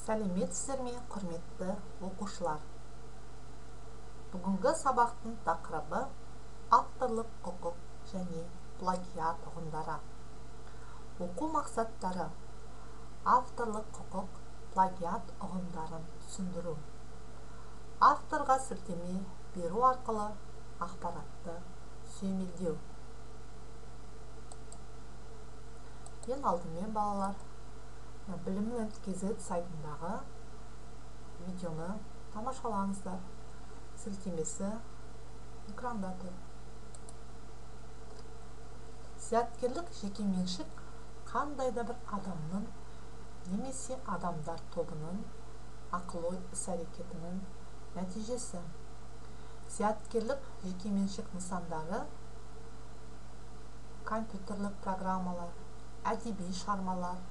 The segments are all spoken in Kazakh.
Сәлеметсіздер ме, құрметті оқушылар? Бүгінгі сабақтың тақырыбы авторлық құқық және плагиат ұғымдары. Оқу мақсаттары: авторлық құқық, плагиат ұғымдарын түсіндіру. Авторға сілтеме беру арқылы ақпаратты сүйемелдеу. Ең алдымен, балалар, Білім.kz сайтындағы видеоны тамашалаңыздар. Сілтемесі экранда тұр. Зияткерлік жекеменшік қандай да бір адамның немесе адамдар тобының ақыл-ой іс-әрекетінің нәтижесі. Зияткерлік жекеменшік нысандары компьютерлік программалар, әдеби шығармалар,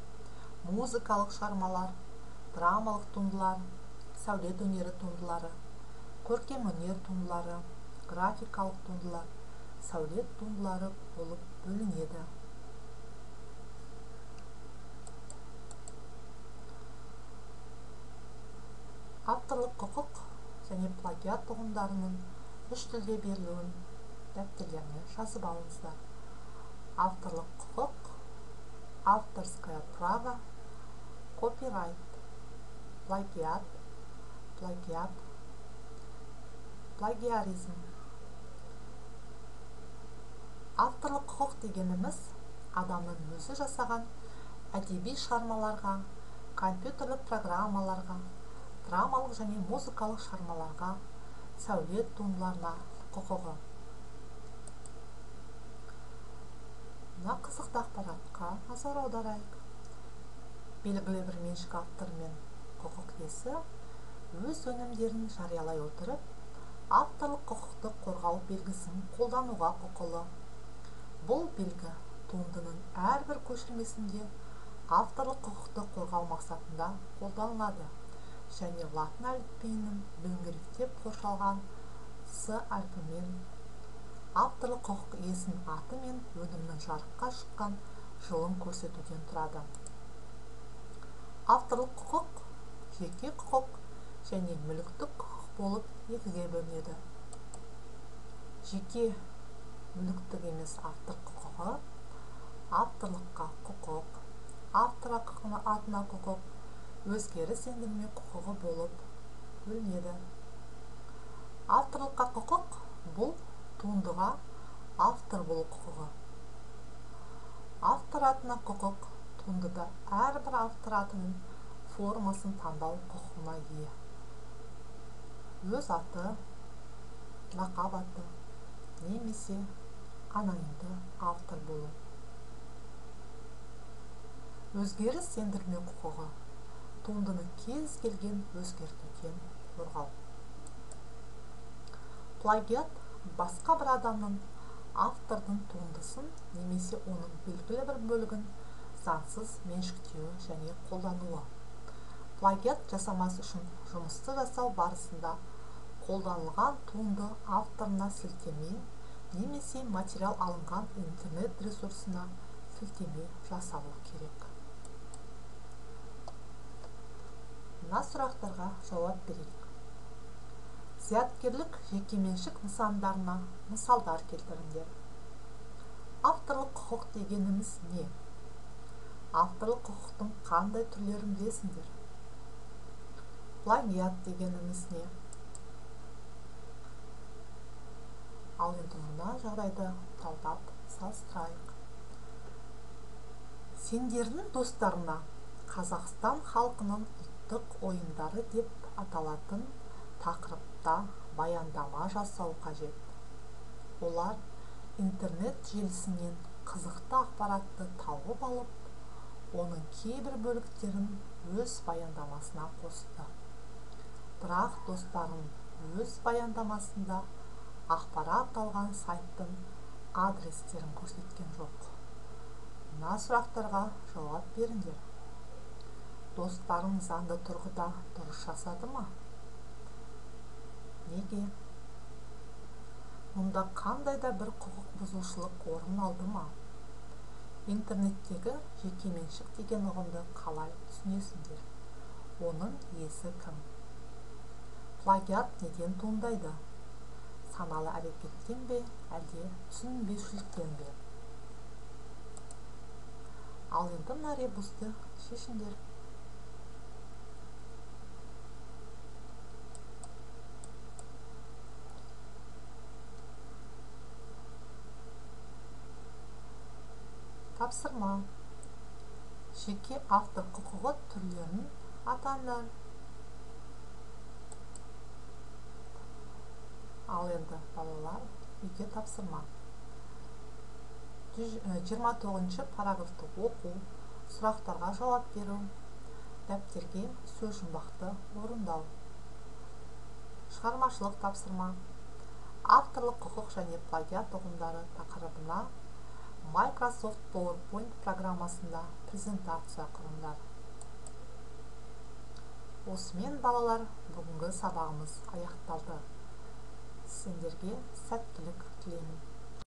музыкалық шығармалар, драмалық туындылар, сәулет өнері туындылары, көркем өнер туындылары, графикалық туындылар, сәулет туындылары болып бөлінеді. Авторлық құқық және плагиат ұғымдарының үш тілде берілуін дәптерлеріне жазып алыңыздар. Авторлық құқық, авторское право, копирайт, плагиат, плагиат, плагиаризм. Авторлық құқық дегеніміз адамның өзі жасаған әдеби шығармаларға, компьютерлік программаларға, драмалық және музыкалық шығармаларға, сәулет туындыларына құқығы. Мына қызықты ақпаратқа назар аударайық. Белгілі бір меншік авторы мен құқық иесі өз өнімдерін жариялай отырып, авторлық құқықты қорғау белгісін қолдануға құқылы. Бұл белгі туындының әрбір көшірмесінде авторлық құқықты қорғау мақсатында қолданылады және латын әліпбиінің дөңгелектеп қоршалған С әрпімен авторлық құқық иесінің аты мен өнімнің жарыққа шыққан жылын көрсетуден тұрады. Авторлық құқық, жеке құқық және мүліктік құқық болып екіге бөлінеді. Жеке мүліктік емес автор құқығы, авторлыққа құқық, автор атына құқық, өзгеріс ендірме құқығы болып бөлінеді. Авторлыққа құқық бұл туындыға автор болу құқығы. Автор атына құқық туындыда әрбір автор атының формасын таңдау құқығына ие. Өз аты, лақап аты немесе анонимді автор болу. Өзгеріс ендірме құқығы туындыны кез келген өзгертуден қорғау. Плагиат басқа бір адамның автордың туындысын немесе оның белгілі бір бөлігін заңсыз меншіктеуі және қолдануы. Плагиат жасамас үшін жұмысты жасау барысында қолданылған туынды авторына сілтеме немесе материал алынған интернет ресурсына сілтеме жасалу керек. Мына сұрақтарға жауап берейік. Зияткерлік жекеменшік нысандарына мысалдар келтіріңдер. Авторлық құқық дегеніміз не? Авторлық құқықтың қандай түрлерін білесіңдер? Плагиат дегеніміз не? Ал енді мына жағдайды талдап салыстырайық. Сендердің достарына Қазақстан халқының ұлттық ойындары деп аталатын тақырыпта баяндама жасау қажет. Олар интернет желісінен қызықты ақпаратты тауып алып, оның кейбір бөліктерін өз баяндамасына қосты. Бірақ достарың өз баяндамасында ақпарат алған сайттың адрестерін көрсеткен жоқ. Мына сұрақтарға жауап беріңдер. Достарың заңды тұрғыда дұрыс жасады ма? Неге? Мұнда қандай да бір құқық бұзушылық орын алды ма? Интернеттегі жекеменшік деген ұғымды қалай түсінесіңдер? Оның иесі кім? Плагиат неден туындайды? Саналы әрекеттен бе, әлде түсінбеушіліктен бе? Ал енді мына ребусты шешіңдер. Тапсырма. Жеке автор құқығы түрлерін атаңдар. Ал енді балалар, үйге тапсырма. 29 параграфты оқу, сұрақтарға жауап беру, дәптерге сөз жұмбақты орындау. Шығармашылық тапсырма. Авторлық құқық және плагиат ұғымдары тақырыбына Microsoft PowerPoint программасында презентация құрыңдар. Осымен, балалар, бүгінгі сабағымыз аяқталды. Сендерге сәттілік тілеймін.